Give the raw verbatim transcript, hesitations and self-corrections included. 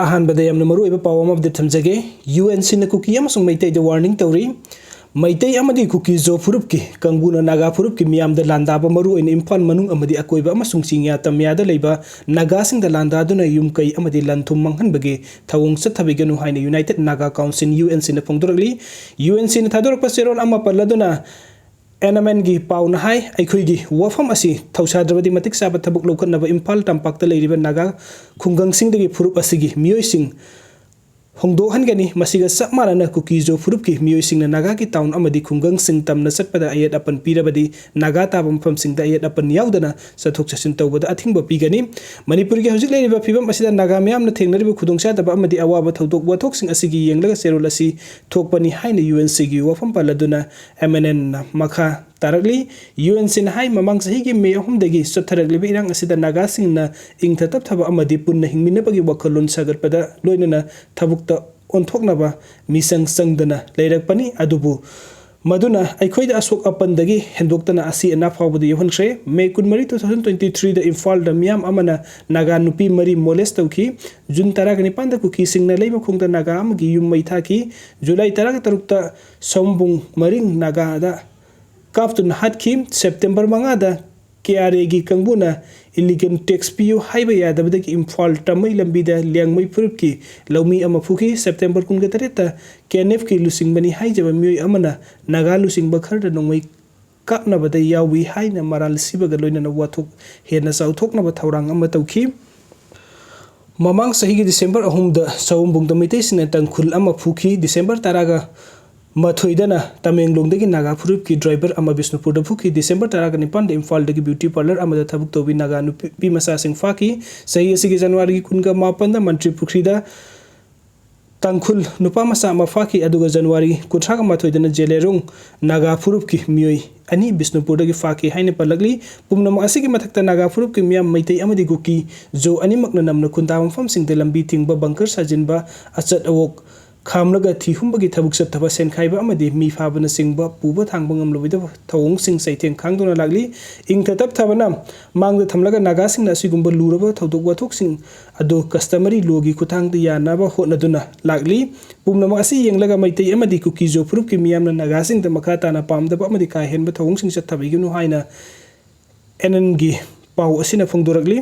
ꯑꯍꯥꯟꯕꯗ ꯌꯥꯝꯅ ꯃꯔꯨꯑꯣꯏꯕ ꯄꯥꯎ ꯑꯃ update ꯊꯝꯖꯒꯦ꯫ ꯌꯨ ꯑꯦꯟ ꯁꯤꯅ ꯀꯨꯀꯤ ꯑꯃꯁꯨꯡ ꯃꯩꯇꯩꯗ warning ꯇꯧꯔꯤ꯫ ꯃꯩꯇꯩ ꯑꯃꯗꯤ ꯀꯨꯀꯤ ꯖꯣ ꯐꯨꯔꯨꯞꯀꯤ ꯀꯥꯡꯕꯨꯅ ꯅꯥꯒꯥ ꯐꯨꯔꯨꯞꯀꯤ ꯃꯤꯌꯥꯝꯗ ꯂꯥꯟꯗꯥꯕ, ꯃꯔꯨꯑꯣꯏꯅ ꯏꯝꯐꯥꯜ ꯃꯅꯨꯡ ꯑꯃꯗꯤ ꯑꯀꯣꯏꯕ ꯑꯃꯁꯨꯡ ꯆꯤꯡꯌꯥ ꯇꯝꯌꯥꯗ ꯂꯩꯕ ꯅꯥꯒꯥꯁꯤꯡꯗ ꯂꯥꯟꯗꯥꯗꯨꯅ ꯌꯨꯝ ꯀꯩ ꯑꯃꯗꯤ ꯂꯟ ꯊꯨꯝ ꯃꯥꯡꯍꯟꯕꯒꯤ ꯊꯧꯑꯣꯡ ꯆꯠꯊꯕꯤꯒꯅꯨ ꯍꯥꯏꯅ United Naga Council, U N ꯁꯤꯅ ꯐꯣꯡꯗꯣꯔꯛꯂꯤ꯫ ꯌꯨ ꯑꯦꯟ ꯁꯤꯅ ꯊꯥꯗꯣꯔꯛꯄ ꯆꯦꯔꯣꯜ ꯑꯃ ꯄꯜꯂꯗꯨꯅ ꯑꯦꯟ ꯑꯦꯝ ꯑꯦꯟꯒꯤ ꯄꯥꯎꯅ ꯍꯥꯏ, ꯑꯩꯈꯣꯏꯒꯤ ꯋꯥꯐꯝ ꯑꯁꯤ ꯊꯧꯁꯥꯗ꯭ꯔꯕꯗꯤ ꯃꯇꯤꯛ ꯆꯥꯕ ꯊꯕꯛ ꯂꯧꯈꯠꯅꯕ ꯏꯝꯐꯥꯜ ꯇꯝꯄꯥꯛꯇ ꯂꯩꯔꯤꯕ ꯅꯥꯒꯥ ꯈꯨꯡꯒꯪꯁꯤꯡꯗꯒꯤ ꯐꯨꯔꯨꯞ ꯑꯁꯤꯒꯤ ꯃꯤꯑꯣꯏꯁꯤꯡ ꯍꯣꯡꯗꯣꯛꯍꯟꯒꯅꯤ꯫ ꯃꯁꯤꯒ ꯆꯞ ꯃꯥꯟꯅꯅ ꯀꯨꯀꯤ ꯖꯣ ꯐꯨꯔꯨꯞꯀꯤ ꯃꯤꯑꯣꯏꯁꯤꯡꯅ ꯅꯥꯒꯥꯒꯤ ꯇꯥꯎꯟ ꯑꯃꯗꯤ ꯈꯨꯡꯒꯪꯁꯤꯡ ꯇꯝꯅ ꯆꯠꯄꯗ ꯑꯌꯦꯠ ꯑꯄꯟ ꯄꯤꯔꯕꯗꯤ ꯅꯥꯒꯥ ꯇꯥꯕ ꯃꯐꯝꯁꯤꯡꯗ ꯑꯌꯦꯠ ꯑꯄꯟ ꯌꯥꯎꯗꯅ ꯆꯠꯊꯣꯛ ꯆꯠꯁꯤꯟ ꯇꯧꯕꯗ ꯑꯊꯤꯡꯕ ꯄꯤꯒꯅꯤ꯫ ꯃꯅꯤꯄꯨꯔꯒꯤ ꯍꯧꯖꯤꯛ ꯂꯩꯔꯤꯕ ꯐꯤꯕꯝ ꯑꯁꯤꯗ ꯅꯥꯒꯥ ꯃꯤꯌꯥꯝꯅ ꯊꯦꯡꯅꯔꯤꯕ ꯈꯨꯗꯣꯡꯆꯥꯗꯕ ꯑꯃꯗꯤ ꯑꯋꯥꯕ ꯊꯧꯗꯣꯛ ꯋꯥꯊꯣꯛꯁꯤꯡ ꯑꯁꯤꯒꯤ ꯌꯦꯡꯂꯒ ꯆꯦꯔꯣꯜ ꯑꯁꯤ ꯊꯣꯛꯄꯅꯤ ꯍꯥꯏꯅ ꯌꯨ ꯑꯦꯟ ꯁꯤꯒꯤ ꯋꯥꯐꯝ ꯄꯜꯂꯗꯨꯅ ꯑꯦꯝ ꯑꯦꯟ ꯑꯦꯟꯅ ꯃꯈꯥ ꯇꯥꯔꯛꯂꯤ꯫ ꯌꯨ ꯑꯦꯟ ꯁꯤꯅ ꯍꯥꯏ, ꯃꯃꯥꯡ ꯆꯍꯤꯒꯤ ꯃꯦ ꯑꯍꯨꯝꯗꯒꯤ ꯆꯠꯊꯔꯛꯂꯤꯕ ꯏꯔꯥꯡ ꯑꯁꯤꯗ ꯅꯥꯒꯥꯁꯤꯡꯅ ꯏꯪꯊ ꯇꯞꯊꯕ ꯑꯃꯗꯤ ꯄꯨꯟꯅ ꯍꯤꯡꯃꯤꯟꯅꯕꯒꯤ ꯋꯥꯈꯜꯂꯣꯟ ꯁꯥꯒꯠꯄꯗ ꯂꯣꯏꯅꯅ ꯊꯕꯛꯇ ꯑꯣꯟꯊꯣꯛꯅꯕ ꯃꯤꯆꯪ ꯆꯪꯗꯅ ꯂꯩꯔꯛꯄꯅꯤ꯫ ꯑꯗꯨꯕꯨ ꯃꯗꯨꯅ ꯑꯩꯈꯣꯏꯗ ꯑꯁꯣꯛ ꯑꯄꯟꯗꯒꯤ ꯍꯦꯟꯗꯣꯛꯇꯅ ꯑꯁꯤ ꯑꯅꯥ ꯐꯥꯎꯕꯗ ꯌꯧꯍꯟꯈ꯭ꯔꯦ꯫ ꯃꯦ ꯀꯨꯟꯃꯔꯤ, two thousand twenty threeꯗ ꯏꯝꯐꯥꯜꯗ ꯃꯤꯌꯥꯝ ꯑꯃꯅ ꯅꯥꯒꯥ ꯅꯨꯄꯤ ꯃꯔꯤ molest ꯇꯧꯈꯤ꯫ ꯖꯨꯟ ꯇꯔꯥꯒ ꯅꯤꯄꯥꯟꯗ ꯀꯨꯀꯤꯁꯤꯡꯅ ꯂꯩꯃꯈꯣꯡꯗ ꯅꯥꯒꯥ ꯑꯃꯒꯤ ꯌꯨꯝ ꯃꯩ ꯊꯥꯈꯤ꯫ ꯖꯨꯂꯥꯏ ꯇꯔꯥꯒ ꯇꯔꯨꯛꯇ ꯁꯑꯣꯝꯕꯨꯡ ꯃꯔꯤꯡ ꯅꯥꯒꯥꯗ ꯀꯥꯞꯇꯨꯅ ꯍꯥꯠꯈꯤ꯫ ꯁꯦꯞꯇꯦꯝꯕꯔ ꯃꯉꯥꯗ ꯀꯦ ꯑꯥꯔ ꯑꯦꯒꯤ ꯀꯥꯡꯕꯨꯅ illegal tax ꯄꯤꯌꯨ ꯍꯥꯏꯕ ꯌꯥꯗꯕꯗꯒꯤ ꯏꯝꯐꯥꯜ ꯇꯥꯃꯩ ꯂꯝꯕꯤꯗ ꯂꯤꯌꯥꯡꯃꯩ ꯐꯨꯔꯨꯞꯀꯤ ꯂꯧꯃꯤ ꯑꯃ ꯐꯨꯈꯤ꯫ ꯁꯦꯞꯇꯦꯝꯕꯔ ꯀꯨꯟꯒ ꯇꯔꯦꯠꯇ ꯀꯦ ꯑꯦꯟ ꯑꯦꯐꯀꯤ ꯂꯨꯆꯤꯡꯕꯅꯤ ꯍꯥꯏꯖꯕ ꯃꯤꯑꯣꯏ ꯑꯃꯅ ꯅꯥꯒꯥ ꯂꯨꯆꯤꯡꯕ ꯈꯔꯗ ꯅꯣꯡꯃꯩ ꯀꯥꯞꯅꯕꯗ ꯌꯥꯎꯏ ꯍꯥꯏꯅ ꯃꯔꯥꯜ ꯁꯤꯕꯒ ꯂꯣꯏꯅꯅ ꯋꯥꯊꯣꯛ ꯍꯦꯟꯅ ꯆꯥꯎꯊꯣꯛꯅꯕ ꯊꯧꯔꯥꯡ ꯑꯃ ꯇꯧꯈꯤ꯫ ꯃꯃꯥꯡ ꯆꯍꯤꯒꯤ ꯗꯤꯁꯦꯝꯕꯔ ꯑꯍꯨꯝꯗ ꯁꯑꯣꯝꯕꯨꯡꯗ ꯃꯩꯇꯩꯁꯤꯡꯅ ꯇꯥꯡꯈꯨꯜ ꯑꯃ ꯐꯨꯈꯤ꯫ ꯗꯤꯁꯦꯝꯕꯔ ꯇꯔꯥꯒ ꯃꯥꯊꯣꯏꯗꯅ ꯇꯃꯦꯡꯂꯣꯡꯗꯒꯤ ꯅꯥꯒꯥ ꯐꯨꯔꯨꯞꯀꯤ driver ꯑꯃ ꯕꯤꯁꯅꯨꯄꯨꯔꯗ ꯐꯨꯈꯤ꯫ ꯗꯤꯁꯦꯝꯕꯔ ꯇꯔꯥꯒ ꯅꯤꯄꯥꯟꯗ ꯏꯝꯐꯥꯜꯗꯒꯤ beauty parlour ꯑꯃꯗ ꯊꯕꯛ ꯇꯧꯕꯤ ꯅꯥꯒꯥ ꯅꯨꯄꯤ ꯃꯆꯥꯁꯤꯡ ꯐꯥꯈꯤ꯫ ꯆꯍꯤ ꯑꯁꯤꯒꯤ ꯖꯅꯋꯥꯔꯤꯒꯤ ꯀꯨꯟꯒ ꯃꯥꯄꯟꯗ ꯃꯟꯇ꯭ꯔꯤ ꯄꯨꯈ꯭ꯔꯤꯗ ꯇꯥꯡꯈꯨꯜ ꯅꯨꯄꯥ ꯃꯆꯥ ꯑꯃ ꯐꯥꯈꯤ, ꯑꯗꯨꯒ ꯖꯅꯋꯥꯔꯤ ꯀꯨꯟꯊ꯭ꯔꯥꯒ ꯃꯥꯊꯣꯏꯗꯅ ꯖꯦꯂꯦꯔꯣꯡ ꯅꯥꯒꯥ ꯐꯨꯔꯨꯞꯀꯤ ꯃꯤꯑꯣꯏ ꯑꯅꯤ ꯕꯤꯁꯅꯨꯄꯨꯔꯗꯒꯤ ꯐꯥꯈꯤ ꯍꯥꯏꯅ ꯄꯜꯂꯛꯂꯤ꯫ ꯄꯨꯝꯅꯃꯛ ꯑꯁꯤꯒꯤ ꯃꯊꯛꯇ ꯅꯥꯒꯥ ꯐꯨꯔꯨꯞꯀꯤ ꯃꯤꯌꯥꯝ ꯃꯩꯇꯩ ꯑꯃꯗꯤ ꯀꯨꯀꯤ ꯖꯣ ꯑꯅꯤꯃꯛꯅ ꯅꯝꯅ ꯈꯨꯟꯗꯥꯕ ꯃꯐꯝꯁꯤꯡꯗ ꯂꯝꯕꯤ ꯊꯤꯡꯕ, bunker ꯁꯥꯖꯤꯟꯕ, ꯑꯆꯠ ꯑꯋꯣꯛ ꯈꯥꯝꯂꯒ ꯊꯤꯍꯨꯝꯕꯒꯤ ꯊꯕꯛ ꯆꯠꯊꯕ, ꯁꯦꯟꯈꯥꯏꯕ ꯑꯃꯗꯤ ꯃꯤ ꯐꯥꯕꯅꯆꯤꯡꯕ ꯄꯨꯕ ꯊꯥꯡꯕ ꯉꯝꯂꯣꯏꯗꯕ ꯊꯧꯑꯣꯡꯁꯤꯡ ꯆꯩꯊꯦꯡ ꯈꯥꯡꯗꯨꯅ ꯂꯥꯛꯂꯤ꯫ ꯏꯪꯊ ꯇꯞꯊꯕꯅ ꯃꯥꯡꯗ ꯊꯝꯂꯒ ꯅꯥꯒꯥꯁꯤꯡꯅ ꯑꯁꯤꯒꯨꯝꯕ ꯂꯨꯔꯕ ꯊꯧꯗꯣꯛ ꯋꯥꯊꯣꯛꯁꯤꯡ ꯑꯗꯨ customary lawꯒꯤ ꯈꯨꯠꯊꯥꯡꯗ ꯌꯥꯅꯕ ꯍꯣꯠꯅꯗꯨꯅ ꯂꯥꯛꯂꯤ꯫ ꯄꯨꯝꯅꯃꯛ ꯑꯁꯤ ꯌꯦꯡꯂꯒ ꯃꯩꯇꯩ ꯑꯃꯗꯤ ꯀꯨꯀꯤꯖꯣ ꯐꯨꯔꯨꯞꯀꯤ ꯃꯤꯌꯥꯝꯅ ꯅꯥꯒꯥꯁꯤꯡꯗ ꯃꯈꯥ ꯇꯥꯅ ꯄꯥꯝꯗꯕ ꯑꯃꯗꯤ ꯀꯥ ꯍꯦꯟꯕ ꯊꯧꯑꯣꯡꯁꯤꯡ ꯆꯠꯊꯕꯤꯒꯅꯨ ꯍꯥꯏꯅ ꯑꯦꯟ ꯑꯦꯟꯒꯤ ꯄꯥꯎ ꯑꯁꯤꯅ ꯐꯣꯡꯗꯣꯔꯛꯂꯤ꯫